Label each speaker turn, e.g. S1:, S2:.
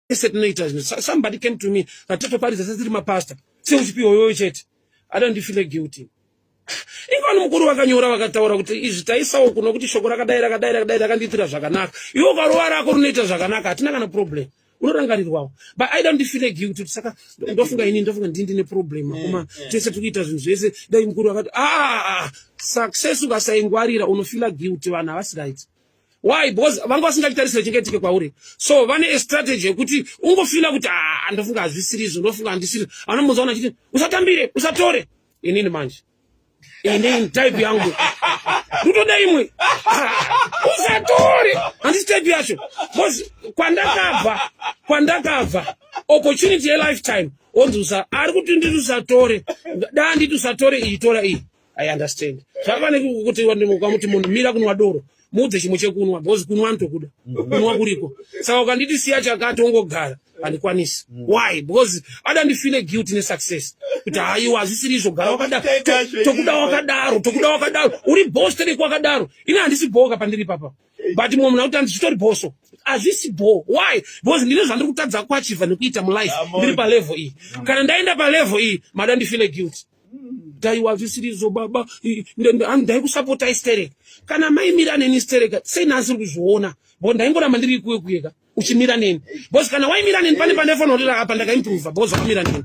S1: Tese tinoita zvinhu. Somebody came to me, tatoparidza sesiri mapastor, seuchipiwa iwewe chete. I don't feel guilty. Inga vanhu mukuru vakanyora, vakataura kuti izvi taisawo kuno, kuti shoko rakadai, rakadai, rakadai, rakandiitira zvakanaka. Iwe ukarova rako rinoita zvakanaka, hatina kana problem, unorangarirwawo. But I don't feel guilty. Saka ndofunga ini, ndofunga ndini ndine problem. Akoma, tese tiri kuita zvinhu zvese. Dai mukuru akati, ah, success ukasaingwarira unofeela guilty. Vanhu havasi right. Why? Because vanga vasingachitarisire chingaitike kwauri. So vane a strategy yekuti ungofeela kuti, ah, ndofunga hazvisiri izvo, ndofunga handisiri. Anomuzaona achiti usatambire, usatore. Inini manje, inini type yangu ndotoda imwe. Ah, usatore, handisi type yacho, because kwandakabva opportunity yelifetime, onzi usa ari kuti nditi usatore, da nditi usatore iyi, tora iyi. I understand. Zvakafane kuti ukamuti munhu mira kunwa doro, muudze chimwe chekunwa, because kunwa ndotokuda, kunwa kuriko. Saka ukanditi siya chakati, ongogara, handikwanisi. Why? Because ada ndifeele guilty nesuccess, kuti haiwa, hazvisiri izvo, gara wakadaro, tokuda wakadaro, tokuda wakadaro, uri boss tereki wakadaro. Ini handisi bhoka pandiri papa, but mumwe munhu akuti handizvitori boso, hazvisi bo. Why? Because ndine zvandiri kutadza kuachieva nekuita mulife. Ndiri palevel iyi. Kana ndaenda palevel iyi, mada ndifeele guilty. Daiwa zvisirizo baba, ndaikusapota istereka. Kana maimira neni stereka, sei nhasi uri kuzviona? Bo ndaingoramba ndiri ikuye kuyeka uchimira neni, because kana waimira neni, pane pandaifanira kuti apa ndakaimprova, because wakamira neni.